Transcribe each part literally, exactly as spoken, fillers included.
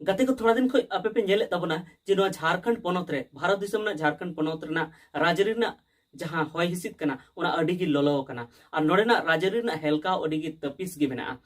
ᱜᱟᱛᱮ ᱠᱚ, ᱛᱷᱚᱲᱟ ᱫᱤᱱ ᱠᱷᱚᱱ ᱟᱯᱮ ᱯᱮ ᱧᱮᱞᱮᱫ ᱛᱟᱵᱚᱱᱟ ᱡᱮ ᱱᱚᱣᱟ ᱡᱷᱟᱲᱠᱷᱚᱸᱰ ᱯᱚᱱᱚᱛ ᱨᱮ, ᱵᱷᱟᱨᱚᱛ ᱫᱤᱥᱚᱢ ᱨᱮᱱᱟᱜ ᱡᱷᱟᱲᱠᱷᱚᱸᱰ ᱯᱚᱱᱚᱛ ᱨᱮᱱᱟᱜ ᱨᱟᱡᱽᱟᱹᱨᱤ ᱨᱮᱱᱟᱜ ᱡᱟᱦᱟᱸ ᱦᱚᱭ ᱦᱤᱸᱥᱤᱫ ᱠᱟᱱᱟ, ᱚᱱᱟ ᱟᱹᱰᱤ ᱜᱮ ᱞᱚᱞᱚ ᱟᱠᱟᱱᱟ᱾ ᱟᱨ ᱱᱚᱰᱮᱱᱟᱜ ᱨᱟᱡᱽᱟᱹᱨᱤ ᱨᱮᱱᱟᱜ ᱦᱮᱞᱠᱟᱣ ᱟᱹᱰᱤ ᱜᱮ ᱛᱟᱹᱯᱤᱥ ᱜᱮ ᱢᱮᱱᱟᱜᱼᱟ᱾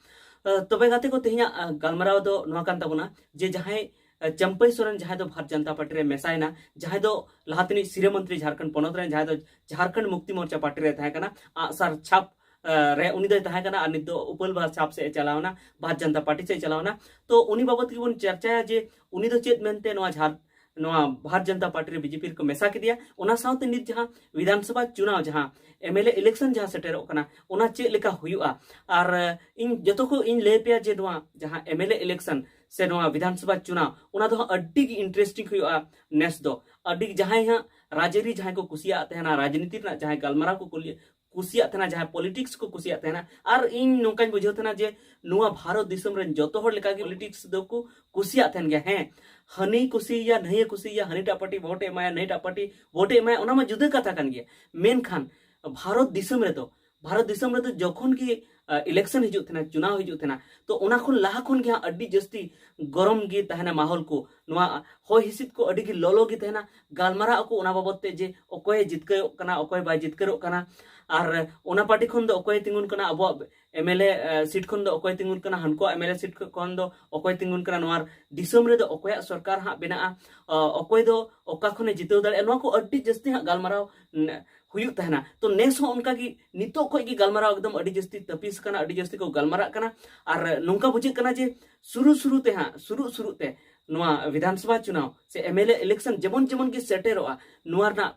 ᱟᱸ, ᱛᱚᱵᱮ ᱜᱟᱛᱮ ᱠᱚ, ᱛᱮᱦᱮᱧᱟᱜ, ᱟᱸ, ᱜᱟᱞᱢᱟᱨᱟᱣ ᱫᱚ ᱱᱚᱣᱟ ᱠᱟᱱ ᱛᱟᱵᱚᱱᱟ ᱡᱮ ᱡᱟᱦᱟᱸᱭ, ᱟᱸ, ᱪᱟᱢᱯᱟᱹᱭ ᱥᱚᱨᱮᱱ, ᱡᱟᱦᱟᱸᱭ ᱫᱚ ᱵᱷᱟᱨᱚᱛ ᱡᱟᱱᱛᱟ ᱯᱟᱨᱴᱤ ᱨᱮ ᱢᱮᱥᱟᱭᱮᱱᱟ, ᱡᱟᱦᱟᱸᱭ ᱫᱚ ᱞᱟᱦᱟ ᱛᱮᱱᱤᱡ ᱥᱤᱨᱟᱹ ᱢᱚᱱᱛᱨᱤ ᱡᱷᱟᱲᱠᱷᱚᱸᱰ ᱯᱚᱱᱚᱛ ᱨᱮᱱ, ᱡᱟᱦᱟᱸᱭ ᱫᱚ ᱡᱷᱟᱲᱠᱷᱚᱸᱰ ᱢᱩᱠᱛᱤ ᱢᱳᱨᱪᱟ ᱯᱟᱨᱴᱤ ᱨᱮ ᱛᱟᱦᱮᱸ ᱠᱟᱱᱟ, ᱟᱜᱼᱥᱟᱨ ᱪᱷᱟᱯ, ᱟᱸ, ᱨᱮ ᱩᱱᱤ ᱫᱚᱭ ᱛᱟᱦᱮᱸ ᱠᱟᱱᱟ, ᱟᱨ ᱱᱤᱛ ᱫᱚ ᱩᱯᱟᱹᱞ ᱵᱟᱦᱟ ᱪᱷᱟᱯ ᱥᱮᱫ ᱮ ᱪᱟᱞᱟᱣ ᱮᱱᱟ, ᱵᱷᱟᱨᱚᱛ ᱡᱟᱱᱛᱟ ᱯᱟᱨᱴᱤ ᱥᱮᱫ ᱮ ᱪᱟᱞᱟᱣ ᱮᱱᱟ᱾ ᱛᱚ ᱩᱱᱤ ᱵᱟᱵᱚᱛ ᱜᱮᱵᱚᱱ ᱪᱟᱨᱪᱟᱭᱟ ᱡᱮ ᱩᱱᱤ ᱫᱚ ᱪᱮᱫ ᱢᱮᱱᱛᱮ ᱱᱚᱣᱟ ᱡᱷᱟᱲ-, ᱱᱚᱣᱟ ᱵᱷᱟᱨᱚᱛ ᱡᱟᱱᱛᱟ ᱯᱟᱨᱴᱤ ᱨᱮ ᱵᱤᱡᱮᱯᱤ ᱨᱮᱠᱚ ᱢᱮᱥᱟ ᱠᱮᱫᱮᱭᱟ, ᱚᱱᱟ ᱥᱟᱶᱛᱮ ᱱᱤᱛ ᱡᱟᱦᱟᱸ ᱵᱤᱫᱷᱟᱱ ᱥᱚᱵᱷᱟ ᱪᱩᱱᱟᱣ, ᱡᱟᱦᱟᱸ ᱮᱢ ᱮᱞ ᱮ ᱤᱞᱮᱠᱥᱚᱱ ᱡᱟᱦᱟᱸ ᱥᱮᱴᱮᱨᱚᱜ ᱠᱟᱱᱟ, ᱚᱱᱟ ᱪᱮᱫ ᱞᱮᱠᱟ ᱦᱩᱭᱩᱜᱼᱟ᱾ ᱟᱨ, ᱟᱸ, ᱤᱧ ᱡᱚᱛᱚ ᱠᱚ ᱤᱧ ᱞᱟᱹᱭ ᱟᱯᱮᱭᱟ ᱡᱮ ᱱᱚᱣᱟ ᱡᱟᱦᱟᱸ ᱮᱢ ᱮᱞ ᱮ ᱤᱞᱮᱠᱥᱚᱱ ᱥᱮ ᱱᱚᱣᱟ ᱵᱤᱫᱷᱟᱱ ᱥᱚᱵᱷᱟ ᱪᱩᱱᱟᱣ, ᱚᱱᱟ ᱫᱚ ᱦᱟᱸᱜ ᱟᱹᱰᱤ ᱜᱮ ᱤᱱᱴᱟᱨᱮᱥᱴᱤᱝ ᱦᱩᱭᱩᱜᱼᱟ ᱱᱮᱥ ᱫᱚ᱾ ᱟᱹᱰᱤ ᱡᱟᱦᱟᱸᱭ ᱦᱟᱸᱜ ᱨᱟᱡᱽᱟᱹᱨᱤ ᱡᱟᱦᱟᱸᱭ ᱠᱚ ᱠᱩᱥᱤᱭᱟᱜ ᱛᱟᱦᱮᱱᱟ, ᱨᱟᱡᱽᱱᱤᱛᱤ ᱨᱮᱱᱟᱜ ᱡᱟᱦᱟᱸᱭ ᱜᱟᱞᱢᱟᱨᱟᱣ ᱠᱚ ᱠᱩᱞᱤ-, ᱠᱩᱥᱤᱭᱟᱜ ᱛᱟᱦᱮᱱᱟ, ᱡᱟᱦᱟᱸᱭ ᱯᱚᱞᱤᱴᱤᱠᱥ ᱠᱚ ᱠᱩᱥᱤᱭᱟᱜ ᱛᱟᱦᱮᱱᱟ, ᱟᱨ ᱤᱧ ᱱᱚᱝᱠᱟᱧ ᱵᱩᱡᱷᱟᱹᱣ ᱛᱟᱦᱮᱱᱟ ᱡᱮ ᱱᱚᱣᱟ ᱵᱷᱟᱨᱚᱛ ᱫᱤᱥᱚᱢ ᱨᱮᱱ ᱡᱚᱛᱚ ᱦᱚᱲ ᱞᱮᱠᱟᱜᱮ ᱯᱚᱞᱤᱴᱤᱠᱥ ᱫᱚᱠᱚ ᱠᱩᱥᱤᱭᱟᱜ ᱛᱟᱦᱮᱱ ᱜᱮᱭᱟ᱾ ᱦᱮᱸ, ᱦᱟᱹᱱᱤᱭ ᱠᱩᱥᱤᱭᱟᱭᱟ, ᱱᱟᱹᱭᱮ ᱠᱩᱥᱤᱭᱟᱭᱟ, ᱦᱟᱹᱱᱤᱴᱟᱜ ᱯᱟᱨᱴᱤ ᱵᱷᱳᱴ ᱮ ᱮᱢᱟᱭᱟ, ᱱᱟᱹᱭᱴᱟᱜ ᱯᱟᱨᱴᱤ ᱵᱷᱳᱴ ᱮ ᱮᱢᱟᱭᱟ, ᱚᱱᱟ ᱢᱟ ᱡᱩᱫᱟᱹ ᱠᱟᱛᱷᱟ ᱠᱟᱱ ᱜᱮᱭᱟ᱾ ᱢᱮᱱᱠᱷᱟᱱ ᱵᱷᱟᱨᱚᱛ ᱫᱤᱥᱚᱢ ᱨᱮᱫᱚ, ᱵᱷᱟᱨᱚᱛ ᱫᱤᱥᱚᱢ ᱨᱮᱫᱚ ᱡᱚᱠᱷᱚᱱ ᱜᱮ, ᱟᱸ, ᱤᱞᱮᱠᱥᱚᱱ ᱦᱤᱡᱩᱜ ᱛᱟᱦᱮᱱᱟ, ᱪᱩᱱᱟᱣ ᱦᱤᱡᱩᱜ ᱛᱟᱦᱮᱱᱟ, ᱛᱚ ᱚᱱᱟ ᱠᱷᱚᱱ ᱞᱟᱦᱟ ᱠᱷᱚᱱ ᱜᱮ ᱦᱟᱸᱜ ᱟᱹᱰᱤ ᱡᱟᱹᱥᱛᱤ ᱜᱚᱨᱚᱢ ᱜᱮ ᱛᱟᱦᱮᱱᱟ ᱢᱟᱦᱚᱞ ᱠᱚ, ᱱᱚᱣᱟ ᱦᱚᱭ ᱦᱤᱸᱥᱤᱫ ᱠᱚ ᱟᱹᱰᱤ ᱜᱮ ᱞᱚᱞᱚ ᱜᱮ ᱛᱟᱦᱮᱱᱟ᱾ ᱜᱟᱞᱢᱟᱨᱟᱣ ᱟᱠᱚ ᱚᱱᱟ ᱵᱟᱵᱚᱛ ᱛᱮ ᱡᱮ ᱚᱠᱚᱭᱮ ᱡᱤᱛᱠᱟᱹᱨᱚᱜ ᱠᱟᱱᱟ, ᱚᱠᱚᱭ ᱵᱟᱭ ᱡᱤᱛᱠᱟᱹᱨᱚᱜ ᱠᱟᱱᱟ, ᱟᱨ ᱚᱱᱟ ᱯᱟᱨᱴᱤ ᱠᱷᱚᱱ ᱫᱚ ᱚᱠᱚᱭᱮ ᱛᱤᱸᱜᱩᱱ ᱠᱟᱱᱟ, ᱟᱵᱚᱣᱟᱜ ᱮᱢ ᱮᱞ ᱮ, ᱟᱸ, ᱥᱤᱴ ᱠᱷᱚᱱ ᱫᱚ ᱚᱠᱚᱭ ᱛᱤᱸᱜᱩᱱ ᱠᱟᱱᱟ, ᱦᱟᱱᱠᱩᱣᱟᱜ ᱮᱢ ᱮᱞ ᱮ ᱥᱤᱴ ᱠᱷᱚᱱ ᱫᱚ ᱚᱠᱚᱭ ᱛᱤᱸᱜᱩᱱ ᱠᱟᱱᱟ, ᱱᱚᱣᱟ ᱫᱤᱥᱚᱢ ᱨᱮᱫᱚ ᱚᱠᱚᱭᱟᱜ ᱥᱚᱨᱠᱟᱨ ᱦᱟᱸᱜ ᱵᱮᱱᱟᱜᱼᱟ, ᱟᱸ, ᱚᱠᱚᱭ ᱫᱚ ᱚᱠᱟ ᱠᱷᱚᱱᱮ ᱡᱤᱛᱟᱹᱣ ᱫᱟᱲᱮᱭᱟᱜᱼᱟ, ᱱᱚᱣᱟ ᱠᱚ ᱟᱹᱰᱤ ᱡᱟᱹᱥᱛᱤ ᱦᱟᱸᱜ ᱜᱟᱞᱢᱟᱨᱟᱣ ᱱᱮ-, ᱦᱩᱭᱩᱜ ᱛᱟᱦᱮᱱᱟ᱾ ᱛᱚ ᱱᱮᱥ ᱦᱚᱸ ᱚᱱᱠᱟ ᱜᱮ ᱱᱤᱛᱚᱜ ᱠᱷᱚᱱ ᱜᱮ ᱜᱟᱞᱢᱟᱨᱟᱣ ᱮᱠᱫᱚᱢ ᱟᱹᱰᱤ ᱡᱟᱹᱥᱛᱤ ᱛᱟᱹᱯᱤᱥ ᱠᱟᱱᱟ, ᱟᱹᱰᱤ ᱡᱟᱹᱥᱛᱤ ᱠᱚ ᱜᱟᱞᱢᱟᱨᱟᱜ ᱠᱟᱱᱟ᱾ ᱟᱨ ᱱᱚᱝᱠᱟ ᱵᱩᱡᱷᱟᱹᱜ ᱠᱟᱱᱟ ᱡᱮ ᱥᱩᱨᱩ ᱥᱩᱨᱩ ᱛᱮ ᱦᱟᱸᱜ, ᱥᱩᱨᱩ ᱥᱩᱨᱩ ᱛᱮ ᱱᱚᱣᱟ ᱵᱤᱫᱷᱟᱱ ᱥᱚᱵᱷᱟ ᱪᱩᱱᱟᱣ ᱥᱮ ᱮᱢ ᱮᱞ ᱮ ᱤᱞᱮᱠᱥᱚᱱ ᱡᱮᱢᱚᱱ ᱡᱮᱢᱚᱱ ᱜᱮ ᱥᱮᱴᱮᱨᱚᱜᱼᱟ, ᱱᱚᱣᱟ ᱨᱮᱱᱟᱜ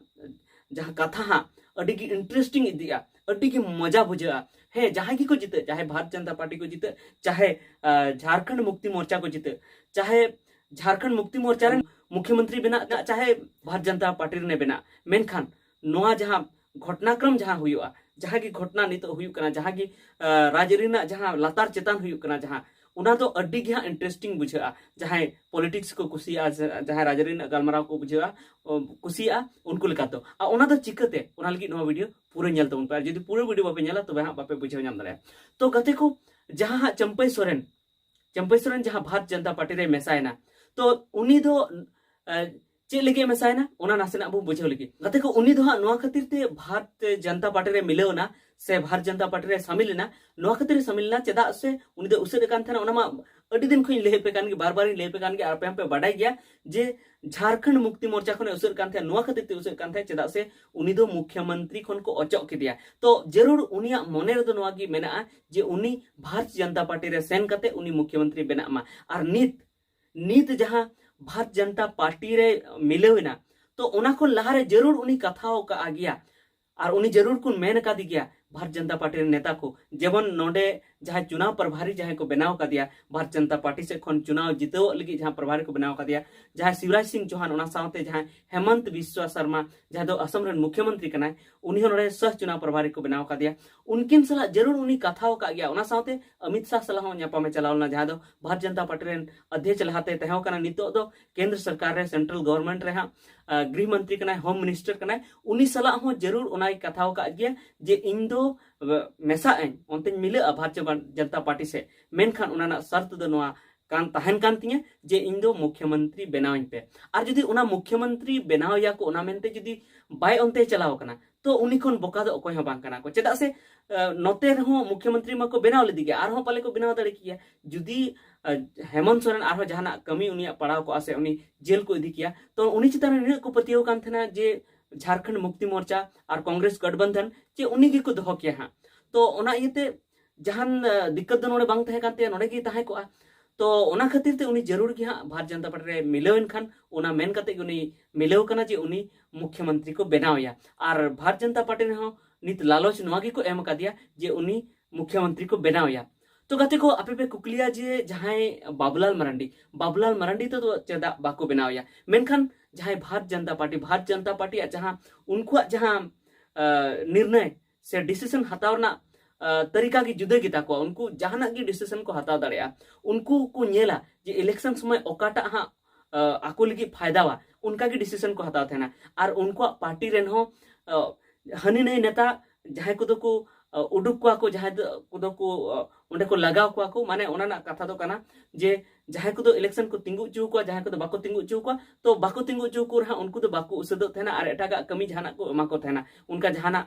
ᱡᱟᱦᱟᱸ ᱠᱟᱛᱷᱟ ᱦᱟᱸᱜ ᱟᱹᱰᱤ ᱜᱮ ᱤᱱᱴᱟᱨᱮᱥᱴᱤᱝ ᱤᱫᱤᱜᱼᱟ, ᱟᱹᱰᱤ ᱜᱮ ᱢᱚᱡᱟ ᱵᱩᱡᱷᱟᱹᱜᱼᱟ᱾ ᱦᱮᱸ, ᱡᱟᱦᱟᱸᱭ ᱜᱮᱠᱚ ᱡᱤᱛᱟᱹᱜ, ᱪᱟᱦᱮ ᱵᱷᱟᱨᱚᱛ ᱡᱟᱱᱛᱟ ᱯᱟᱨᱴᱤ ᱠᱚ ᱡᱤᱛᱟᱹᱜ, ᱪᱟᱦᱮ, ᱟᱸ, ᱡᱷᱟᱲᱠᱷᱚᱸᱰ ᱢᱩᱠᱛᱤ ᱢᱳᱨᱪᱟ ᱠᱚ ᱡᱤᱛᱟᱹᱜ, ᱪᱟᱦᱮ ᱡᱷᱟᱲᱠᱷᱚᱸᱰ ᱢᱩᱠᱛᱤ ᱢᱳᱨᱪᱟ ᱨᱮᱱ ᱢᱩᱠᱷᱭᱚᱢᱚᱱᱛᱨᱤ ᱵᱮᱱᱟᱜ, ᱪᱟᱦᱮ ᱵᱷᱟᱨᱚᱛ ᱡᱟᱱᱛᱟ ᱯᱟᱨᱴᱤ ᱨᱮᱱᱮ ᱵᱮᱱᱟᱜ, ᱢᱮᱱᱠᱷᱟᱱ ᱱᱚᱣᱟ ᱡᱟᱦᱟᱸ ᱜᱷᱚᱴᱱᱟᱠᱨᱚᱢ ᱡᱟᱦᱟᱸ ᱦᱩᱭᱩᱜᱼᱟ, ᱡᱟᱦᱟᱸ ᱜᱮ ᱜᱷᱚᱴᱱᱟ ᱱᱤᱛᱚᱜ ᱦᱩᱭᱩᱜ ᱠᱟᱱᱟ, ᱡᱟᱦᱟᱸ ᱜᱮ, ᱟᱸ, ᱨᱟᱡᱽᱟᱹᱨᱤ ᱨᱮᱱᱟᱜ ᱡᱟᱦᱟᱸ ᱞᱟᱛᱟᱨ ᱪᱮᱛᱟᱱ ᱦᱩᱭᱩᱜ ᱠᱟᱱᱟ, ᱡᱟᱦᱟᱸ, ᱚᱱᱟ ᱫᱚ ᱟᱹᱰᱤ ᱜᱮ ᱦᱟᱸᱜ ᱤᱱᱴᱟᱨᱮᱥᱴᱤᱝ ᱵᱩᱡᱷᱟᱹᱜᱼᱟ᱾ ᱡᱟᱦᱟᱸᱭ ᱯᱚᱞᱤᱴᱤᱠᱥ ᱠᱚ ᱠᱩᱥᱤᱭᱟᱜᱼᱟ, ᱡᱟ-, ᱡᱟᱦᱟᱸᱭ ᱨᱟᱡᱽᱟᱹᱨᱤ ᱨᱮᱱᱟᱜ ᱜᱟᱞᱢᱟᱨᱟᱣ ᱠᱚ ᱵᱩᱡᱷᱟᱹᱜᱼᱟ, ᱚ, ᱠᱩᱥᱤᱭᱟᱜᱼᱟ, ᱩᱱᱠᱩ ᱞᱮᱠᱟ ᱫᱚ᱾ ᱟᱨ ᱚᱱᱟ ᱫᱚ ᱪᱤᱠᱟᱹᱛᱮ? ᱚᱱᱟ ᱞᱟᱹᱜᱤᱫ ᱱᱚᱣᱟ ᱵᱷᱤᱰᱤᱭᱳ ᱯᱩᱨᱟᱹ ᱧᱮᱞ ᱛᱟᱵᱚᱱ ᱯᱮ᱾ ᱟᱨ ᱡᱩᱫᱤ ᱯᱩᱨᱟᱹ ᱵᱷᱤᱰᱤᱭᱳ ᱵᱟᱯᱮ ᱧᱮᱞᱟ, ᱛᱚᱵᱮ ᱦᱟᱸᱜ ᱵᱟᱯᱮ ᱵᱩᱡᱷᱟᱹᱣ ᱧᱟᱢ ᱫᱟᱲᱮᱭᱟᱜᱼᱟ᱾ ᱛᱚ ᱜᱟᱛᱮ ᱠᱚ, ᱡᱟᱦᱟᱸ ᱦᱟᱸᱜ ᱪᱟᱹᱢᱯᱟᱹᱭ ᱥᱚᱨᱮᱱ ᱪᱟᱹᱢᱯᱟᱹᱭ ᱥᱚᱨᱮᱱ ᱡᱟᱦᱟᱸ ᱵᱷᱟᱨᱚᱛ ᱡᱚᱱᱚᱛᱟ ᱯᱟᱨᱴᱤ ᱨᱮ ᱢᱮᱥᱟᱭᱮᱱᱟ, ᱛᱚ ᱩᱱᱤ ᱫᱚ ᱪᱮᱫ ᱞᱟᱹᱜᱤᱫ ᱮ ᱢᱮᱥᱟᱭᱮᱱᱟ, ᱚᱱᱟ ᱱᱟᱥᱮᱱᱟᱜ ᱵᱚᱱ ᱵᱩᱡᱷᱟᱹᱣ ᱞᱟᱹᱜᱤᱫ᱾ ᱜᱟᱛᱮ ᱠᱚ, ᱩᱱᱤ ᱫᱚ ᱦᱟᱸᱜ ᱱᱚᱣᱟ ᱠᱷᱟᱹᱛᱤᱨ ᱛᱮ ᱵᱷᱟᱨᱚᱛ ᱡᱚᱱᱚᱛᱟ ᱯᱟᱨᱴᱤ ᱨᱮ ᱢᱤᱞᱟᱹᱣ ᱮᱱᱟ ᱥᱮ ᱵᱷᱟᱨᱚᱛ ᱡᱚᱱᱚᱛᱟ ᱯᱟᱨᱴᱤ ᱨᱮ ᱥᱟᱢᱤᱞ ᱮᱱᱟ, ᱱᱚᱣᱟ ᱠᱷᱟᱹᱛᱤᱨ ᱮ ᱥᱟᱢᱤᱞ ᱮᱱᱟ, ᱪᱮᱫᱟᱜ ᱥᱮ ᱩᱱᱤ ᱫᱚ ᱩᱥᱟᱹᱫ ᱮ ᱠᱟᱱ ᱛᱟᱦᱮᱱᱟ᱾ ᱚᱱᱟ ᱢᱟ ᱟᱹᱰᱤ ᱫᱤᱱ ᱠᱷᱚᱱ ᱤᱧ ᱞᱟᱹᱭ ᱟᱯᱮ ᱠᱟᱱ ᱜᱮ, ᱵᱟᱨ ᱵᱟᱨ ᱤᱧ ᱞᱟᱹᱭ ᱟᱯᱮ ᱠᱟᱱ ᱜᱮ, ᱟᱨ ᱟᱯᱮ ᱦᱚᱸᱯᱮ ᱵᱟᱰᱟᱭ ᱜᱮᱭᱟ ᱡᱮ ᱡᱷᱟᱲᱠᱷᱚᱸᱰ ᱢᱩᱠᱛᱤ ᱢᱳᱨᱪᱟ ᱠᱷᱚᱱᱮ ᱩᱥᱟᱹᱫ ᱠᱟᱱ ᱛᱟᱦᱮᱸᱫ᱾ ᱱᱚᱣᱟ ᱠᱷᱟᱹᱛᱤᱨ ᱛᱮ ᱩᱥᱟᱹᱫ ᱠᱟᱱ ᱛᱟᱦᱮᱸᱫ, ᱪᱮᱫᱟᱜ ᱥᱮ ᱩᱱᱤ ᱫᱚ ᱢᱩᱠᱷᱭᱚᱢᱚᱱᱛᱨᱤ ᱠᱷᱚᱱ ᱠᱚ ᱚᱪᱚᱜ ᱠᱮᱫᱮᱭᱟ᱾ ᱛᱚ ᱡᱟᱹᱨᱩᱲ ᱩᱱᱤᱭᱟᱜ ᱢᱚᱱᱮ ᱨᱮᱫᱚ ᱱᱚᱣᱟ ᱜᱮ ᱢᱮᱱᱟᱜᱼᱟ ᱡᱮ ᱩᱱᱤ ᱵᱷᱟᱨᱚᱛ ᱡᱚᱱᱚᱛᱟ ᱯᱟᱨᱴᱤ ᱨᱮ ᱥᱮᱱ ᱠᱟᱛᱮ ᱩᱱᱤ ᱢᱩᱠᱷᱭᱚᱢᱚᱱᱛᱨᱤ ᱵᱮᱱᱟᱜ ᱢᱟ᱾ ᱟᱨ ᱱᱤᱛ, ᱱᱤᱛ ᱡᱟᱦᱟᱸ ᱵᱷᱟᱨᱚᱛ ᱡᱚᱱᱚᱛᱟ ᱯᱟᱨᱴᱤ ᱨᱮ ᱢᱤᱞᱟᱹᱣ ᱮᱱᱟ, ᱛᱚ ᱚᱱᱟ ᱠᱷᱚᱱ ᱞᱟᱦᱟᱨᱮ ᱡᱟᱹᱨᱩᱲ ᱩᱱᱤ ᱠᱟᱛᱷᱟᱣ ᱟᱠᱟᱫ ᱜᱮᱭᱟ, ᱟᱨ ᱩᱱᱤ ᱡᱟᱹᱨᱩᱲ ᱠᱚ ᱢᱮᱱ ᱟᱠᱟᱫᱮ ᱜᱮᱭᱟ ᱵᱷᱟᱨᱚᱛ ᱡᱚᱱᱚᱛᱟ ᱯᱟᱨᱴᱤ ᱨᱮᱱ ᱱᱮᱛᱟ ᱠᱚ᱾ ᱡᱮᱢᱚᱱ ᱱᱚᱰᱮ ᱡᱟᱦᱟᱸᱭ ᱪᱩᱱᱟᱣ ᱯᱨᱚᱵᱷᱟᱨᱤ ᱡᱟᱦᱟᱸᱭ ᱠᱚ ᱵᱮᱱᱟᱣ ᱟᱠᱟᱫᱮᱭᱟ, ᱵᱷᱟᱨᱚᱛ ᱡᱚᱱᱚᱛᱟ ᱯᱟᱨᱴᱤ ᱥᱮᱫ ᱠᱷᱚᱱ ᱪᱩᱱᱟᱣ ᱡᱤᱛᱟᱹᱣᱚᱜ ᱞᱟᱹᱜᱤᱫ ᱡᱟᱦᱟᱸ ᱯᱨᱚᱵᱷᱟᱨᱤ ᱠᱚ ᱵᱮᱱᱟᱣ ᱟᱠᱟᱫᱮᱭᱟ, ᱡᱟᱦᱟᱸᱭ ᱥᱤᱵᱨᱟᱡᱽ ᱥᱤᱝ ᱪᱳᱦᱟᱱ, ᱚᱱᱟ ᱥᱟᱶᱛᱮ ᱡᱟᱦᱟᱸᱭ ᱦᱮᱢᱚᱱᱛ ᱵᱤᱥᱣᱟ ᱥᱚᱨᱢᱟ, ᱡᱟᱦᱟᱸᱭ ᱫᱚ ᱟᱥᱟᱢ ᱨᱮᱱ ᱢᱩᱠᱷᱭᱚᱢᱚᱱᱛᱨᱤ ᱠᱟᱱᱟᱭ, ᱩᱱᱤ ᱦᱚᱸ ᱱᱚᱰᱮ ᱥᱚᱦ ᱪᱩᱱᱟᱣ ᱯᱨᱚᱵᱷᱟᱨᱤ ᱠᱚ ᱵᱮᱱᱟᱣ ᱟᱠᱟᱫᱮᱭᱟ᱾ ᱩᱱᱠᱤᱱ ᱥᱟᱞᱟᱜ ᱡᱟᱹᱨᱩᱲ ᱩᱱᱤ ᱠᱟᱛᱷᱟᱣ ᱟᱠᱟᱫ ᱜᱮᱭᱟ᱾ ᱚᱱᱟ ᱥᱟᱶᱛᱮ ᱚᱢᱤᱛ ᱥᱟᱦ ᱥᱟᱞᱟᱜ ᱦᱚᱸ ᱧᱟᱯᱟᱢᱮ ᱪᱟᱞᱟᱣ ᱞᱮᱱᱟ, ᱡᱟᱦᱟᱸᱭ ᱫᱚ ᱵᱷᱟᱨᱚᱛ ᱡᱚᱱᱚᱛᱟ ᱯᱟᱨᱴᱤ ᱨᱮᱱ ᱚᱫᱷᱭᱚᱠᱷ ᱞᱟᱦᱟᱛᱮ ᱛᱟᱦᱮᱸ ᱠᱟᱱᱟ, ᱱᱤᱛᱚᱜ ᱫᱚ ᱠᱮᱱᱫᱨᱚ ᱥᱚᱨᱠᱟᱨ ᱨᱮ, ᱥᱮᱱᱴᱨᱟᱞ ᱜᱚᱵᱷᱚᱨᱱᱢᱮᱱᱴ ᱨᱮ ᱦᱟᱸᱜ, ᱟ, ᱜᱨᱤᱦ ᱢᱚᱱᱛᱨᱤ ᱠᱟᱱᱟᱭ, ᱦᱳᱢ ᱢᱤᱱᱤᱥᱴᱟᱨ ᱠᱟᱱᱟᱭ᱾ ᱩᱱᱤ ᱥᱟᱞᱟᱜ ᱦᱚᱸ ᱡᱟᱹᱨᱩᱲ ᱚᱱᱟᱭ ᱠᱟᱛᱷᱟᱣ ᱟᱠᱟᱫ ᱜᱮᱭᱟ ᱡᱮ ᱤᱧ ᱫᱚ, ᱟ, ᱢᱮᱥᱟᱜ ᱟᱹᱧ, ᱚᱱᱛᱮᱧ ᱢᱤᱞᱟᱹᱜᱼᱟ ᱵᱷᱟᱨᱚᱛ ᱡᱚᱱᱚᱛᱟ ᱯᱟᱨᱴᱤ ᱥᱮᱫ, ᱢᱮᱱᱠᱷᱟᱱ ᱚᱱᱟ ᱨᱮᱱᱟᱜ ᱥᱟᱨᱛ ᱫᱚ ᱱᱚᱣᱟ ᱠᱟᱱ, ᱛᱟᱦᱮᱱ ᱠᱟᱱ ᱛᱤᱧᱟᱹ ᱡᱮ ᱤᱧ ᱫᱚ ᱢᱩᱠᱷᱭᱚᱢᱚᱱᱛᱨᱤ ᱵᱮᱱᱟᱣᱤᱧ ᱯᱮ᱾ ᱟᱨ ᱡᱩᱫᱤ ᱚᱱᱟ ᱢᱩᱠᱷᱭᱚᱢᱚᱱᱛᱨᱤ ᱵᱮᱱᱟᱣ ᱮᱭᱟ ᱠᱚ, ᱚᱱᱟ ᱢᱮᱱᱛᱮ ᱡᱩᱫᱤ ᱵᱟᱭ ᱚᱱᱛᱮᱭ ᱪᱟᱞᱟᱣ ᱠᱟᱱᱟ, ᱛᱚ ᱩᱱᱤ ᱠᱷᱚᱱ ᱵᱚᱠᱟ ᱫᱚ ᱚᱠᱚᱭ ᱦᱚᱸ ᱵᱟᱝ ᱠᱟᱱᱟ ᱠᱚ᱾ ᱪᱮᱫᱟᱜ ᱥᱮ, ᱟ, ᱱᱚᱛᱮ ᱨᱮᱦᱚᱸ ᱢᱩᱠᱷᱭᱚᱢᱚᱱᱛᱨᱤ ᱢᱟᱠᱚ ᱵᱮᱱᱟᱣ ᱞᱮᱫᱮ ᱜᱮᱭᱟ, ᱟᱨᱦᱚᱸ ᱯᱟᱞᱮ ᱠᱚ ᱵᱮᱱᱟᱣ ᱫᱟᱲᱮ ᱠᱮᱭᱟ᱾ ᱡᱩᱫᱤ, ᱟ, ᱦᱮᱢᱚᱱᱛ ᱥᱚᱨᱮᱱ ᱟᱨᱦᱚᱸ ᱡᱟᱦᱟᱱᱟᱜ ᱠᱟᱹᱢᱤ ᱩᱱᱤᱭᱟᱜ ᱯᱟᱲᱟᱣ ᱠᱚᱜᱼᱟ ᱥᱮ ᱩᱱᱤ ᱡᱮᱞ ᱠᱚ ᱤᱫᱤ ᱠᱮᱭᱟ, ᱛᱚ ᱩᱱᱤ ᱪᱮᱛᱟᱱ ᱨᱮ ᱱᱤᱱᱟᱹᱜ ᱠᱚ ᱯᱟᱹᱛᱭᱟᱹᱣ ᱠᱟᱱ ᱛᱟᱦᱮᱱᱟ ᱡᱮ ᱡᱷᱟᱨᱠᱷᱚᱸᱰ ᱢᱩᱠᱛᱤ ᱢᱳᱨᱪᱟ ᱟᱨ ᱠᱚᱝᱜᱨᱮᱥ ᱜᱚᱴᱵᱚᱱᱫᱷᱚᱱ ᱪᱮ ᱩᱱᱤ ᱜᱮᱠᱚ ᱫᱚᱦᱚ ᱠᱮᱭᱟ ᱦᱟᱸᱜ᱾ ᱛᱚ ᱚᱱᱟ ᱤᱭᱟᱹᱛᱮ ᱡᱟᱦᱟᱱ, ᱟ, ᱫᱤᱠᱠᱟᱛ ᱫᱚ ᱱᱚᱰᱮ ᱵᱟᱝ ᱛᱟᱦᱮᱸ ᱠᱟᱱ ᱛᱟᱭᱟ, ᱱᱚᱰᱮ ᱜᱮᱭ ᱛᱟᱦᱮᱸ ᱠᱚᱜᱼᱟ᱾ ᱛᱚ ᱚᱱᱟ ᱠᱷᱟᱹᱛᱤᱨ ᱛᱮ ᱩᱱᱤ ᱡᱟᱹᱨᱩᱲ ᱜᱮ ᱦᱟᱸᱜ ᱵᱷᱟᱨᱚᱛ ᱡᱚᱱᱚᱛᱟ ᱯᱟᱨᱴᱤ ᱨᱮ ᱢᱤᱞᱟᱹᱣ ᱮᱱ ᱠᱷᱟᱱ, ᱚᱱᱟ ᱢᱮᱱ ᱠᱟᱛᱮ ᱜᱮ ᱩᱱᱤ ᱢᱤᱞᱟᱹᱣ ᱠᱟᱱᱟ ᱡᱮ ᱩᱱᱤ ᱢᱩᱠᱷᱭᱚᱢᱚᱱᱛᱨᱤ ᱠᱚ ᱵᱮᱱᱟᱣ ᱮᱭᱟ᱾ ᱟᱨ ᱵᱷᱟᱨᱚᱛ ᱡᱚᱱᱚᱛᱟ ᱯᱟᱨᱴᱤ ᱨᱮᱦᱚᱸ ᱱᱤᱛ ᱞᱟᱞᱚᱪ ᱱᱚᱣᱟ ᱜᱮᱠᱚ ᱮᱢ ᱟᱠᱟᱫᱮᱭᱟ ᱡᱮ ᱩᱱᱤ ᱢᱩᱠᱷᱭᱚᱢᱚᱱᱛᱨᱤ ᱠᱚ ᱵᱮᱱᱟᱣ ᱮᱭᱟ᱾ ᱛᱚ ᱜᱟᱛᱮ ᱠᱚ, ᱟᱯᱮ ᱯᱮ ᱠᱩᱠᱞᱤᱭᱟ ᱡᱮ ᱡᱟᱦᱟᱸᱭ ᱵᱟᱵᱩᱞᱟᱞ ᱢᱟᱨᱟᱱᱰᱤ, ᱵᱟᱵᱩᱞᱟᱞ ᱢᱟᱨᱟᱱᱰᱤ ᱛᱮᱫᱚ ᱪᱮᱫᱟᱜ ᱵᱟᱠᱚ ᱵᱮᱱᱟᱣ ᱮᱭᱟ? ᱢᱮᱱᱠᱷᱟᱱ ᱡᱟᱦᱟᱸᱭ ᱵᱷᱟᱨᱚᱛ ᱡᱚᱱᱚᱛᱟ ᱯᱟᱨᱴᱤ, ᱵᱷᱟᱨᱚᱛ ᱡᱚᱱᱚᱛᱟ ᱯᱟᱨᱴᱤᱭᱟᱜ ᱡᱟᱦᱟᱸ ᱩᱱᱠᱩᱣᱟᱜ ᱡᱟᱦᱟᱸ, ᱟ, ᱱᱤᱨᱱᱚᱭ ᱥᱮ ᱰᱤᱥᱤᱥᱚᱱ ᱦᱟᱛᱟᱣ ᱨᱮᱱᱟᱜ, ᱟ, ᱛᱟᱹᱨᱤᱠᱟ ᱜᱮ ᱡᱩᱫᱟᱹ ᱜᱮᱛᱟ ᱠᱚᱣᱟ᱾ ᱩᱱᱠᱩ ᱡᱟᱦᱟᱱᱟᱜ ᱜᱮ ᱰᱤᱥᱤᱥᱚᱱ ᱠᱚ ᱦᱟᱛᱟᱣ ᱫᱟᱲᱮᱭᱟᱜᱼᱟ᱾ ᱩᱱᱠᱩ ᱠᱚ ᱧᱮᱞᱟ ᱡᱮ ᱤᱞᱮᱠᱥᱚᱱ ᱥᱚᱢᱚᱭ ᱚᱠᱟᱴᱟᱜ ᱦᱟᱸᱜ, ᱟ, ᱟᱠᱚ ᱞᱟᱹᱜᱤᱫ ᱯᱷᱟᱭᱫᱟᱣᱟ, ᱚᱱᱠᱟ ᱜᱮ ᱰᱤᱥᱤᱥᱚᱱ ᱠᱚ ᱦᱟᱛᱟᱣ ᱛᱟᱦᱮᱱᱟ᱾ ᱟᱨ ᱩᱱᱠᱩᱣᱟᱜ ᱯᱟᱨᱴᱤ ᱨᱮᱱ ᱦᱚᱸ, ᱟ, ᱦᱟᱹᱱᱤ ᱱᱟᱹᱭ ᱱᱮᱛᱟ ᱡᱟᱦᱟᱸᱭ ᱠᱚᱫᱚ ᱠᱚ, ᱩᱰᱩᱠ ᱠᱚᱣᱟ ᱠᱚ, ᱡᱟᱦᱟᱸᱭ ᱫᱚ ᱠᱚᱫᱚ ᱠᱚ ᱚᱸᱰᱮ ᱠᱚ ᱞᱟᱜᱟᱣ ᱠᱚᱣᱟ ᱠᱚ, ᱢᱟᱱᱮ ᱚᱱᱟ ᱨᱮᱱᱟᱜ ᱠᱟᱛᱷᱟ ᱫᱚ ᱠᱟᱱᱟ ᱡᱮ ᱡᱟᱦᱟᱸᱭ ᱠᱚᱫᱚ ᱤᱞᱮᱠᱥᱚᱱ ᱠᱚ ᱛᱤᱸᱜᱩ ᱦᱚᱪᱚ ᱠᱚᱣᱟ, ᱡᱟᱦᱟᱸᱭ ᱠᱚᱫᱚ ᱵᱟᱠᱚ ᱛᱤᱸᱜᱩ ᱦᱚᱪᱚ ᱠᱚᱣᱟ, ᱛᱚ ᱵᱟᱠᱚ ᱛᱤᱸᱜᱩ ᱦᱚᱪᱚ ᱠᱚ ᱨᱮᱦᱚᱸ ᱩᱱᱠᱩ ᱫᱚ ᱵᱟᱠᱚ ᱩᱥᱟᱹᱫᱚᱜ ᱛᱟᱦᱮᱱᱟ ᱟᱨ ᱮᱴᱟᱜᱟᱜ ᱠᱟᱹᱢᱤ ᱡᱟᱦᱟᱱᱟᱜ ᱠᱚ ᱮᱢᱟ ᱠᱚ ᱛᱟᱦᱮᱱᱟ᱾ ᱚᱱᱠᱟ ᱡᱟᱦᱟᱱᱟᱜ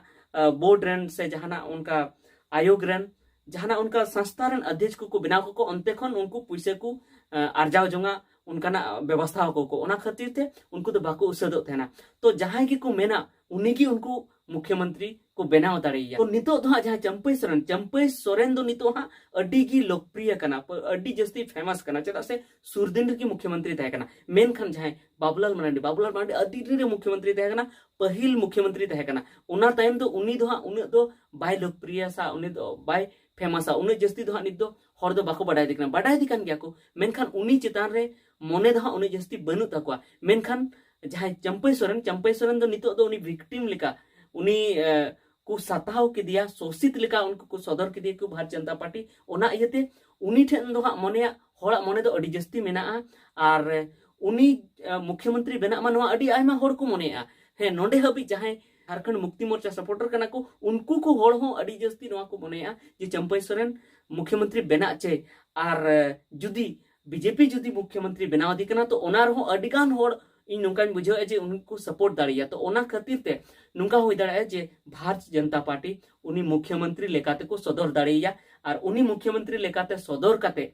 ᱵᱳᱨᱰ ᱨᱮᱱ ᱥᱮ ᱡᱟᱦᱟᱱᱟᱜ ᱚᱱᱠᱟ ᱟᱭᱳᱜᱽ ᱨᱮᱱ ᱡᱟᱦᱟᱱᱟᱜ ᱚᱱᱠᱟ ᱥᱚᱝᱥᱛᱷᱟ ᱨᱮᱱ ᱚᱫᱷᱭᱚᱠᱷ ᱠᱚᱠᱚ ᱵᱮᱱᱟᱣ ᱠᱚᱠᱚ, ᱚᱱᱛᱮ ᱠᱷᱚᱱ ᱩᱱᱠᱩ ᱯᱩᱭᱥᱟᱹ ᱠᱚ ᱟᱨᱡᱟᱣ ᱡᱚᱝᱟ, ᱚᱱᱠᱟᱱᱟᱜ ᱵᱮᱵᱚᱥᱛᱷᱟ ᱟᱠᱚ ᱠᱚ᱾ ᱚᱱᱟ ᱠᱷᱟᱹᱛᱤᱨ ᱛᱮ ᱩᱱᱠᱩ ᱫᱚ ᱵᱟᱠᱚ ᱩᱥᱟᱹᱫᱚᱜ ᱛᱟᱦᱮᱱᱟ᱾ ᱛᱚ ᱡᱟᱦᱟᱸᱭ ᱜᱮᱠᱚ ᱢᱮᱱᱟ ᱩᱱᱤ ᱜᱮ ᱩᱱᱠᱩ ᱢᱩᱠᱷᱭᱚᱢᱚᱱᱛᱨᱤ ᱠᱚ ᱵᱮᱱᱟᱣ ᱫᱟᱲᱮᱭᱟᱭᱟ᱾ ᱛᱚ ᱱᱤᱛᱚᱜ ᱫᱚ ᱦᱟᱸᱜ ᱡᱟᱦᱟᱸ ᱪᱟᱹᱢᱯᱟᱹᱭ ᱥᱚᱨᱮᱱ, ᱪᱟᱹᱢᱯᱟᱹᱭ ᱥᱚᱨᱮᱱ ᱫᱚ ᱱᱤᱛᱚᱜ ᱦᱟᱸᱜ ᱟᱹᱰᱤ ᱜᱮ ᱞᱳᱠᱯᱨᱤᱭᱚ ᱠᱟᱱᱟ, ᱯ- ᱟᱹᱰᱤ ᱡᱟᱹᱥᱛᱤ ᱯᱷᱮᱢᱟᱥ ᱠᱟᱱᱟ, ᱪᱮᱫᱟᱜ ᱥᱮ ᱥᱩᱨ ᱫᱤᱱ ᱨᱮᱜᱮ ᱢᱩᱠᱷᱭᱚᱢᱚᱱᱛᱨᱤ ᱛᱟᱦᱮᱸ ᱠᱟᱱᱟ᱾ ᱢᱮᱱᱠᱷᱟᱱ ᱡᱟᱦᱟᱸᱭ ᱵᱟᱵᱩᱞᱟᱞ ᱢᱟᱨᱟᱱᱰᱤ, ᱵᱟᱵᱩᱞᱟᱞ ᱢᱟᱨᱟᱱᱰᱤ ᱟᱹᱰᱤ ᱫᱤᱱ ᱨᱮ ᱢᱩᱠᱷᱭᱚᱢᱚᱱᱛᱨᱤ ᱛᱟᱦᱮᱸ ᱠᱟᱱᱟ, ᱯᱟᱹᱦᱤᱞ ᱢᱩᱠᱷᱭᱚᱢᱚᱱᱛᱨᱤ ᱛᱟᱦᱮᱸ ᱠᱟᱱᱟ᱾ ᱚᱱᱟ ᱛᱟᱭᱚᱢ ᱫᱚ ᱩᱱᱤ ᱫᱚ ᱦᱟᱸᱜ ᱩᱱᱟᱹᱜ ᱫᱚ ᱵᱟᱭ ᱞᱳᱠᱯᱨᱤᱭᱟ ᱥᱟ, ᱩᱱᱤ ᱫᱚ ᱵᱟᱭ ᱯᱷᱮᱢᱟᱥᱟ, ᱩᱱᱟᱹᱜ ᱡᱟᱹᱥᱛᱤ ᱫᱚ ᱦᱟᱸᱜ ᱱᱤᱛ ᱫᱚ ᱦᱚᱲ ᱫᱚ ᱵᱟᱠᱚ ᱵᱟᱰᱟᱭ ᱫᱮ ᱠᱟᱱᱟ᱾ ᱵᱟᱰᱟᱭ ᱫᱮ ᱠᱟᱱ ᱜᱮᱭᱟ ᱠᱚ, ᱢᱮᱱᱠᱷᱟᱱ ᱩᱱᱤ ᱪᱮᱛᱟᱱ ᱨᱮ ᱢᱚᱱᱮ ᱫᱚ ᱦᱟᱸᱜ ᱩᱱᱟᱹᱜ ᱡᱟᱹᱥᱛᱤ ᱵᱟᱹᱱᱩᱜ ᱛᱟᱠᱚᱣᱟ᱾ ᱢᱮᱱᱠᱷᱟᱱ ᱡᱟᱦᱟᱸᱭ ᱪᱟᱹᱢᱯᱟᱹᱭ ᱥᱚᱨᱮᱱ, ᱪᱟᱹᱢᱯᱟᱹᱭ ᱥᱚᱨᱮᱱ ᱫᱚ ᱱᱤᱛᱚᱜ ᱫᱚ ᱩᱱᱤ ᱵᱷᱤᱠᱴᱤᱢ ᱞᱮᱠᱟ, ᱩᱱᱤ ᱮ, ᱠᱚ ᱥᱟᱛᱟᱣ ᱠᱮᱫᱮᱭᱟ, ᱥᱳᱥᱤᱛ ᱞᱮᱠᱟ ᱩᱱᱠᱩ ᱠᱚ ᱥᱚᱫᱚᱨ ᱠᱮᱫᱮᱭᱟ ᱠᱚ ᱵᱷᱟᱨᱚᱛ ᱡᱚᱱᱚᱛᱟ ᱯᱟᱨᱴᱤ᱾ ᱚᱱᱟ ᱤᱭᱟᱹᱛᱮ ᱩᱱᱤ ᱴᱷᱮᱱ ᱫᱚ ᱦᱟᱸᱜ ᱢᱚᱱᱮᱭᱟ, ᱦᱚᱲᱟᱜ ᱢᱚᱱᱮ ᱫᱚ ᱟᱹᱰᱤ ᱡᱟᱹᱥᱛᱤ ᱢᱮᱱᱟᱜᱼᱟ᱾ ᱟᱨ ᱩᱱᱤ ᱮ, ᱢᱩᱠᱷᱭᱚᱢᱚᱱᱛᱨᱤ ᱵᱮᱱᱟᱜ ᱢᱟ, ᱱᱚᱣᱟ ᱟᱹᱰᱤ ᱟᱭᱢᱟ ᱦᱚᱲ ᱠᱚ ᱢᱚᱱᱮᱭᱟ᱾ ᱦᱮᱸ, ᱱᱚᱰᱮ ᱦᱟᱹᱵᱤᱡ ᱡᱟᱦᱟᱸᱭ ᱡᱷᱟᱨᱠᱷᱚᱸᱰ ᱢᱩᱠᱛᱤ ᱢᱳᱨᱪᱟ ᱥᱟᱯᱳᱨᱴᱟᱨ ᱠᱟᱱᱟ ᱠᱚ, ᱩᱱᱠᱩ ᱠᱚ ᱦᱚᱲ ᱦᱚᱸ ᱟᱹᱰᱤ ᱡᱟᱹᱥᱛᱤ ᱱᱚᱣᱟ ᱠᱚ ᱢᱚᱱᱮᱭᱟ ᱡᱮ ᱪᱟᱹᱢᱯᱟᱹᱭ ᱥᱚᱨᱮᱱ ᱢᱩᱠᱷᱭᱚᱢᱚᱱᱛᱨᱤ ᱵᱮᱱᱟᱜ ᱪᱟᱹᱭ᱾ ᱟᱨ ᱮ, ᱡᱩᱫᱤ ᱵᱤᱡᱮᱯᱤ ᱡᱩᱫᱤ ᱢᱩᱠᱷᱭᱚᱢᱚᱱᱛᱨᱤ ᱵᱮᱱᱟᱣ ᱤᱫᱤ ᱠᱟᱱᱟ, ᱛᱚ ᱚᱱᱟ ᱨᱮᱦᱚᱸ ᱟᱹᱰᱤ ᱜᱟᱱ ᱦᱚᱲ ᱤᱧ ᱱᱚᱝᱠᱟᱧ ᱵᱩᱡᱷᱟᱹᱣᱮᱫᱼᱟ ᱡᱮ ᱩᱱᱠᱩ ᱥᱟᱯᱳᱨᱴ ᱫᱟᱲᱮᱭᱟᱜᱼᱟ᱾ ᱛᱚ ᱚᱱᱟ ᱠᱷᱟᱹᱛᱤᱨ ᱛᱮ ᱱᱚᱝᱠᱟ ᱦᱩᱭ ᱫᱟᱲᱮᱭᱟᱜᱼᱟ ᱡᱮ ᱵᱷᱟᱨᱚᱛ ᱡᱚᱱᱚᱛᱟ ᱯᱟᱨᱴᱤ ᱩᱱᱤ ᱢᱩᱠᱷᱭᱚᱢᱚᱱᱛᱨᱤ ᱞᱮᱠᱟᱛᱮ ᱠᱚ ᱥᱚᱫᱚᱨ ᱫᱟᱲᱮᱭᱟᱭᱟ᱾ ᱟᱨ ᱩᱱᱤ ᱢᱩᱠᱷᱭᱚᱢᱚᱱᱛᱨᱤ ᱞᱮᱠᱟᱛᱮ ᱥᱚᱫᱚᱨ ᱠᱟᱛᱮ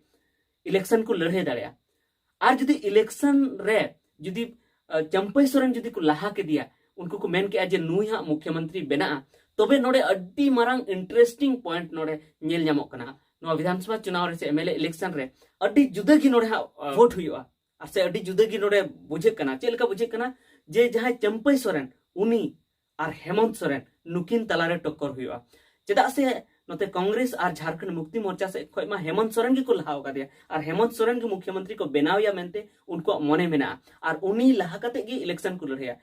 ᱤᱞᱮᱠᱥᱚᱱ ᱠᱚ ᱞᱟᱹᱲᱦᱟᱹᱭ ᱫᱟᱲᱮᱭᱟᱜᱼᱟ᱾ ᱟᱨ ᱡᱩᱫᱤ ᱤᱞᱮᱠᱥᱚᱱ ᱨᱮ ᱡᱩᱫᱤ ᱟᱸ, ᱪᱟᱹᱢᱯᱟᱹᱭ ᱥᱚᱨᱮᱱ ᱡᱩᱫᱤ ᱠᱚ ᱞᱟᱦᱟ ᱠᱮᱫᱮᱭᱟ, ᱩᱱᱠᱩ ᱠᱚ ᱢᱮᱱ ᱠᱮᱜᱼᱟ ᱡᱮ ᱱᱩᱭ ᱦᱟᱸᱜ ᱢᱩᱠᱷᱭᱚᱢᱚᱱᱛᱨᱤ ᱵᱮᱱᱟᱜᱼᱟ, ᱛᱚᱵᱮ ᱱᱚᱰᱮ ᱟᱹᱰᱤ ᱢᱟᱨᱟᱝ ᱤᱱᱴᱟᱨᱮᱥᱴᱤᱝ ᱯᱚᱭᱮᱱᱴ ᱱᱚᱰᱮ ᱧᱮᱞ ᱧᱟᱢᱚᱜ ᱠᱟᱱᱟ᱾ ᱱᱚᱣᱟ ᱵᱤᱫᱷᱟᱱᱥᱚᱵᱷᱟ ᱪᱩᱱᱟᱣ ᱨᱮ ᱥᱮ ᱮᱢ ᱮᱞ ᱮ ᱤᱞᱮᱠᱥᱚᱱ ᱨᱮ ᱟᱹᱰᱤ ᱡᱩᱫᱟᱹ ᱜᱮ ᱱᱚᱰᱮ ᱦᱟᱸᱜ ᱟᱸ, ᱵᱷᱳᱴ ᱦᱩᱭᱩᱜᱼᱟ᱾ ᱟᱨ ᱥᱮ ᱟᱹᱰᱤ ᱡᱩᱫᱟᱹ ᱜᱮ ᱱᱚᱰᱮ ᱵᱩᱡᱷᱟᱹᱜ ᱠᱟᱱᱟ᱾ ᱪᱮᱫ ᱞᱮᱠᱟ ᱵᱩᱡᱷᱟᱹᱜ ᱠᱟᱱᱟ ᱡᱮ ᱡᱟᱦᱟᱸᱭ ᱪᱟᱹᱢᱯᱟᱹᱭ ᱥᱚᱨᱮᱱ, ᱩᱱᱤ ᱟᱨ ᱦᱮᱢᱚᱱᱛ ᱥᱚᱨᱮᱱ, ᱱᱩᱠᱤᱱ ᱛᱟᱞᱟᱨᱮ ᱴᱚᱠᱠᱚᱨ ᱦᱩᱭᱩᱜᱼᱟ᱾ ᱪᱮᱫᱟᱜ ᱥᱮ ᱱᱚᱛᱮ ᱠᱚᱝᱜᱨᱮᱥ ᱟᱨ ᱡᱷᱟᱨᱠᱷᱚᱸᱰ ᱢᱩᱠᱛᱤ ᱢᱳᱨᱪᱟ ᱥᱮᱫ ᱠᱷᱚᱱ ᱢᱟ ᱦᱮᱢᱚᱱᱛ ᱥᱚᱨᱮᱱ ᱜᱮᱠᱚ ᱞᱟᱦᱟ ᱟᱠᱟᱫᱮᱭᱟ, ᱟᱨ ᱦᱮᱢᱚᱱᱛ ᱥᱚᱨᱮᱱ ᱜᱮ ᱢᱩᱠᱷᱭᱚᱢᱚᱱᱛᱨᱤ ᱠᱚ ᱵᱮᱱᱟᱣᱮᱭᱟ ᱢᱮᱱᱛᱮ ᱩᱱᱠᱩᱣᱟᱜ ᱢᱚᱱᱮ ᱢᱮᱱᱟᱜᱼᱟ᱾ ᱟᱨ ᱩᱱᱤ ᱞᱟᱦᱟ ᱠᱟᱛᱮ ᱜᱮ ᱤᱞᱮᱠᱥᱚᱱ ᱠᱚ ᱞᱟᱹᱲᱦᱟᱹᱭᱟ᱾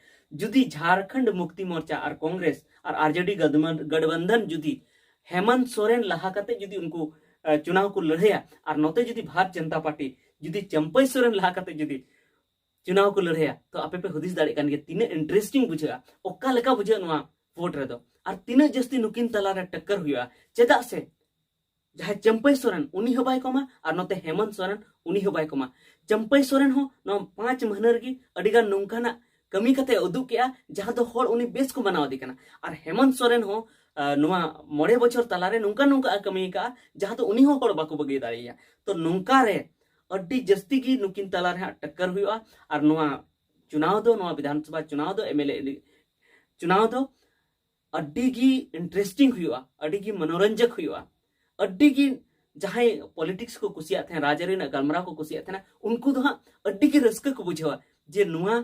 ᱡᱩᱫᱤ ᱡᱷᱟᱨᱠᱷᱚᱸᱰ ᱢᱩᱠᱛᱤ ᱢᱳᱨᱪᱟ ᱟᱨ ᱠᱚᱝᱜᱨᱮᱥ ᱟᱨ ᱟᱨᱡᱮᱰᱤ ᱜᱟᱫᱢᱟᱱ-, ᱜᱟᱴᱵᱟᱱᱫᱷᱟᱱ ᱡᱩᱫᱤ ᱦᱮᱢᱚᱱᱛ ᱥᱚᱨᱮᱱ ᱞᱟᱦᱟ ᱠᱟᱛᱮ ᱡᱩᱫᱤ ᱩᱱᱠᱩ ᱟᱸ, ᱪᱩᱱᱟᱣ ᱠᱚ ᱞᱟᱹᱲᱦᱟᱹᱭᱟ, ᱟᱨ ᱱᱚᱛᱮ ᱡᱩᱫᱤ ᱵᱷᱟᱨᱚᱛ ᱡᱚᱱᱚᱛᱟ ᱯᱟᱨᱴᱤ ᱡᱩᱫᱤ ᱪᱟᱹᱢᱯᱟᱹᱭ ᱥᱚᱨᱮᱱ ᱞᱟᱦᱟ ᱠᱟᱛᱮ ᱡᱩᱫᱤ ᱪᱩᱱᱟᱣ ᱠᱚ ᱞᱟᱹᱲᱦᱟᱹᱭᱟ, ᱛᱚ ᱟᱯᱮ ᱯᱮ ᱦᱩᱫᱤᱥ ᱫᱟᱲᱮᱭᱟᱜ ᱠᱟᱱ ᱜᱮᱭᱟ ᱛᱤᱱᱟᱹᱜ ᱤᱱᱴᱟᱨᱮᱥᱴᱤᱝ ᱵᱩᱡᱷᱟᱹᱜᱼᱟ, ᱚᱠᱟ ᱞᱮᱠᱟ ᱵᱩᱡᱷᱟᱹᱜᱼᱟ ᱱᱚᱣᱟ ᱵᱷᱳᱴ ᱨᱮᱫᱚ᱾ ᱟᱨ ᱛᱤᱱᱟᱹᱜ ᱡᱟᱹᱥᱛᱤ ᱱᱩᱠᱤᱱ ᱛᱟᱞᱟᱨᱮ ᱴᱟᱠᱠᱟᱨ ᱦᱩᱭᱩᱜᱼᱟ᱾ ᱪᱮᱫᱟᱜ ᱥᱮ ᱡᱟᱦᱟᱸᱭ ᱪᱟᱹᱢᱯᱟᱹᱭ ᱥᱚᱨᱮᱱ, ᱩᱱᱤ ᱦᱚᱸ ᱵᱟᱭ ᱠᱚᱢᱟ, ᱟᱨ ᱱᱚᱛᱮ ᱦᱮᱢᱚᱱᱛ ᱥᱚᱨᱮᱱ, ᱩᱱᱤ ᱦᱚᱸ ᱵᱟᱭ ᱠᱚᱢᱟ᱾ ᱪᱟᱹᱢᱯᱟᱹᱭ ᱥᱚᱨᱮᱱ ᱦᱚᱸ ᱱᱚᱣᱟ ᱯᱟᱸᱪ ᱢᱟᱹᱦᱱᱟᱹ ᱨᱮᱜᱮ ᱟᱹᱰᱤᱜᱟᱱ ᱱᱚᱝᱠᱟᱱᱟᱜ ᱠᱟᱹᱢᱤ ᱠᱟᱛᱮ ᱩᱫᱩᱜ ᱠᱮᱜᱼᱟ, ᱡᱟᱦᱟᱸ ᱫᱚ ᱦᱚᱲ ᱩᱱᱤ ᱵᱮᱥ ᱠᱚ ᱢᱟᱱᱟᱣ ᱮᱫᱮ ᱠᱟᱱᱟ᱾ ᱟᱨ ᱦᱮᱢᱚᱱᱛ ᱥᱚᱨᱮᱱ ᱦᱚᱸ, ᱟᱸ, ᱱᱚᱣᱟ ᱢᱚᱬᱮ ᱵᱚᱪᱷᱚᱨ ᱛᱟᱞᱟᱨᱮ ᱱᱚᱝᱠᱟ ᱱᱚᱝᱠᱟ ᱠᱟᱹᱢᱤ ᱟᱠᱟᱫᱼᱟ, ᱡᱟᱦᱟᱸ ᱫᱚ ᱩᱱᱤ ᱦᱚᱸ ᱦᱚᱲ ᱵᱟᱠᱚ ᱵᱟᱹᱜᱤ ᱫᱟᱲᱮᱭᱟᱭᱟ᱾ ᱛᱚ ᱱᱚᱝᱠᱟ ᱨᱮ ᱟᱹᱰᱤ ᱡᱟᱹᱥᱛᱤ ᱜᱮ ᱱᱩᱠᱤᱱ ᱛᱟᱞᱟ ᱨᱮ ᱦᱟᱸᱜ ᱴᱟᱠᱠᱟᱨ ᱦᱩᱭᱩᱜᱼᱟ᱾ ᱟᱨ ᱱᱚᱣᱟ ᱪᱩᱱᱟᱣ ᱫᱚ, ᱱᱚᱣᱟ ᱵᱤᱫᱷᱟᱱ ᱥᱚᱵᱷᱟ ᱪᱩᱱᱟᱣ ᱫᱚ, ᱮᱢ ᱮᱞ ᱮ ᱪᱩᱱᱟᱣ ᱫᱚ ᱟᱹᱰᱤ ᱜᱮ interesting ᱦᱩᱭᱩᱜᱼᱟ, ᱟᱹᱰᱤ ᱜᱮ ᱢᱚᱱᱳᱨᱚᱧᱡᱚᱠ ᱦᱩᱭᱩᱜᱼᱟ᱾ ᱟᱹᱰᱤ ᱜᱮ ᱡᱟᱦᱟᱸᱭ politics ᱠᱚ ᱠᱩᱥᱤᱭᱟᱜ ᱛᱟᱦᱮᱸᱱᱟ, ᱨᱟᱡᱽᱟᱹᱨᱤ ᱨᱮᱱᱟᱜ ᱜᱟᱞᱢᱟᱨᱟᱣ ᱠᱚ ᱠᱩᱥᱤᱭᱟᱜ ᱛᱟᱦᱮᱸᱱᱟ, ᱩᱱᱠᱩ ᱫᱚ ᱦᱟᱸᱜ ᱟᱹᱰᱤ ᱜᱮ ᱨᱟᱹᱥᱠᱟᱹ ᱠᱚ ᱵᱩᱡᱷᱟᱹᱣᱟ ᱡᱮ ᱱᱚᱣᱟ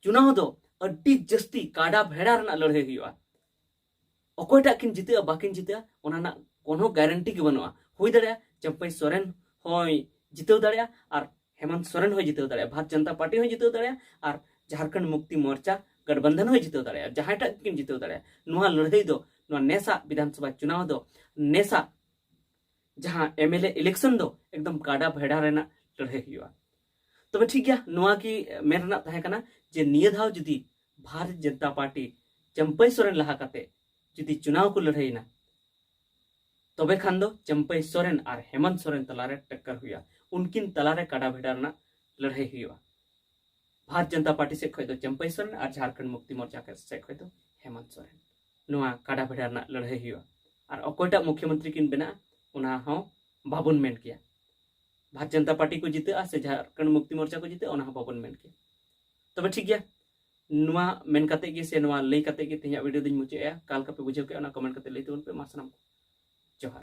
ᱪᱩᱱᱟᱣ ᱫᱚ ᱟᱹᱰᱤ ᱡᱟᱹᱥᱛᱤ ᱠᱟᱰᱟ ᱵᱷᱮᱲᱟ ᱨᱮᱱᱟᱜ ᱞᱟᱹᱲᱦᱟᱹᱭ ᱦᱩᱭᱩᱜᱼᱟ᱾ ᱚᱠᱚᱭᱴᱟᱜ ᱠᱤᱱ ᱡᱤᱛᱟᱹᱜᱼᱟ, ᱵᱟᱹᱠᱤᱱ ᱡᱤᱛᱟᱹᱜᱼᱟ, ᱚᱱᱟ ᱨᱮᱱᱟᱜ ᱠᱳᱱᱳ guarantee ᱜᱮ ᱵᱟᱹᱱᱩᱜᱼᱟ᱾ ᱦᱩᱭ ᱫᱟᱲᱮᱭᱟᱜᱼᱟ ᱪᱟᱹᱢᱯᱟᱹᱭ ᱥᱚᱨᱮᱱ ᱦᱚᱸᱭ ᱡᱤᱛᱟᱹᱣ ᱫᱟᱲᱮᱭᱟᱜᱼᱟ ᱟᱨ ᱦᱮᱢᱚᱱᱛ ᱥᱚᱨᱮᱱ ᱦᱚᱸᱭ ᱡᱤᱛᱟᱹᱣ ᱫᱟᱲᱮᱭᱟᱜᱼᱟ, ᱵᱷᱟᱨᱚᱛ ᱡᱚᱱᱚᱛᱟ ᱯᱟᱨᱴᱤ ᱦᱚᱸᱭ ᱡᱤᱛᱟᱹᱣ ᱫᱟᱲᱮᱭᱟᱜᱼᱟ ᱟᱨ ᱡᱷᱟᱨᱠᱷᱚᱸᱰ ᱢᱩᱠᱛᱤ ᱢᱳᱨᱪᱟ ᱜᱚᱴᱷᱵᱚᱱᱫᱷᱚᱱ ᱦᱚᱸᱭ ᱡᱤᱛᱟᱹᱣ ᱫᱟᱲᱮᱭᱟᱜᱼᱟ, ᱡᱟᱦᱟᱸᱭᱴᱟᱜ ᱜᱮᱠᱤᱱ ᱡᱤᱛᱟᱹᱣ ᱫᱟᱲᱮᱭᱟᱜᱼᱟ᱾ ᱱᱚᱣᱟ ᱞᱟᱹᱲᱦᱟᱹᱭ ᱫᱚ, ᱱᱚᱣᱟ ᱱᱮᱥᱟᱜ ᱵᱤᱫᱷᱟᱱ ᱥᱚᱵᱷᱟ ᱪᱩᱱᱟᱣ ᱫᱚ, ᱱᱮᱥᱟᱜ ᱡᱟᱦᱟᱸ ᱮᱢ ᱮᱞ ᱮ election ᱫᱚ ᱮᱠᱫᱚᱢ ᱠᱟᱰᱟ ᱵᱷᱮᱲᱟ ᱨᱮᱱᱟᱜ ᱞᱟᱹᱲᱦᱟᱹᱭ ᱦᱩᱭᱩᱜᱼᱟ᱾ ᱛᱚᱵᱮ ᱴᱷᱤᱠ ᱜᱮᱭᱟ, ᱱᱚᱣᱟ ᱜᱮ ᱢᱮᱱ ᱨᱮᱱᱟᱜ ᱛᱟᱦᱮᱸ ᱠᱟᱱᱟ ᱡᱮ ᱱᱤᱭᱟᱹ ᱫᱷᱟᱣ ᱡᱩᱫᱤ ᱵᱷᱟᱨᱚᱛ ᱡᱚᱱᱚᱛᱟ ᱯᱟᱨᱴᱤ ᱪᱟᱹᱢᱯᱟᱹᱭ ᱥᱚᱨᱮᱱ ᱞᱟᱦᱟ ᱠᱟᱛᱮ ᱡᱩᱫᱤ ᱪᱩᱱᱟᱣ ᱠᱚ ᱞᱟᱹᱲᱦᱟᱹᱭᱮᱱᱟ, ᱛᱚᱵᱮ ᱠᱷᱟᱱ ᱫᱚ ᱪᱟᱹᱢᱯᱟᱹᱭ ᱥᱚᱨᱮᱱ ᱟᱨ ᱦᱮᱢᱚᱱᱛ ᱥᱚᱨᱮᱱ ᱛᱟᱞᱟᱨᱮ ᱴᱟᱠᱠᱟᱨ ᱦᱩᱭᱩᱜᱼᱟ, ᱩᱱᱠᱤᱱ ᱛᱟᱞᱟᱨᱮ ᱠᱟᱰᱟ ᱵᱷᱮᱲᱟ ᱨᱮᱱᱟᱜ ᱞᱟᱹᱲᱦᱟᱹᱭ ᱦᱩᱭᱩᱜᱼᱟ᱾ ᱵᱷᱟᱨᱚᱛ ᱡᱚᱱᱚᱛᱟ ᱯᱟᱨᱴᱤ ᱥᱮᱫ ᱠᱷᱚᱱ ᱫᱚ ᱪᱟᱹᱢᱯᱟᱹᱭ ᱥᱚᱨᱮᱱ ᱟᱨ ᱡᱷᱟᱨᱠᱷᱚᱸᱰ ᱢᱩᱠᱛᱤ ᱢᱳᱨᱪᱟ ᱥᱮᱫ ᱠᱷᱚᱱ ᱫᱚ ᱦᱮᱢᱚᱱᱛ ᱥᱚᱨᱮᱱ᱾ ᱱᱚᱣᱟ ᱠᱟᱰᱟ ᱵᱷᱮᱲᱟ ᱨᱮᱱᱟᱜ ᱞᱟᱹᱲᱦᱟᱹᱭ ᱦᱩᱭᱩᱜᱼᱟ᱾ ᱟᱨ ᱚᱠᱚᱭᱴᱟᱜ ᱢᱩᱠᱷᱭᱚᱢᱚᱱᱛᱨᱤ ᱠᱤᱱ ᱵᱮᱱᱟᱜᱼᱟ, ᱚᱱᱟ ᱦᱚᱸ ᱵᱟᱵᱚᱱ ᱢᱮᱱ ᱠᱮᱭᱟ᱾ ᱵᱷᱟᱨᱚᱛ ᱡᱚᱱᱚᱛᱟ ᱯᱟᱨᱴᱤ ᱠᱚ ᱡᱤᱛᱟᱹᱜᱼᱟ ᱥᱮ ᱡᱷᱟᱨᱠᱷᱚᱸᱰ ᱢᱩᱠᱛᱤ ᱢᱳᱨᱪᱟ ᱠᱚ ᱡᱤᱛᱟᱹᱜᱼᱟ, ᱚᱱᱟ ᱦᱚᱸ ᱵᱟᱵᱚᱱ ᱢᱮᱱ ᱠᱮᱭᱟ᱾ ᱛᱚᱵᱮ ᱴᱷᱤᱠ ᱜᱮᱭᱟ, ᱱᱚᱣᱟ ᱢᱮᱱ ᱠᱟᱛᱮ ᱜᱮ ᱥᱮ ᱱᱚᱣᱟ ᱞᱟᱹᱭ ᱠᱟᱛᱮ ᱜᱮ ᱛᱮᱦᱮᱧᱟᱜ video ᱫᱚᱧ ᱢᱩᱪᱟᱹᱫ ᱮᱜᱼᱟ᱾ ᱚᱠᱟ ᱞᱮᱠᱟ ᱯᱮ ᱵᱩᱡᱷᱟᱹᱣ ᱠᱮᱜᱼᱟ, ᱚᱱᱟ comment ᱠᱟᱛᱮ ᱞᱟᱹᱭ ᱛᱟᱵᱚᱱ ᱯᱮ᱾ ᱢᱟ ᱥᱟᱱᱟᱢ ᱠᱚ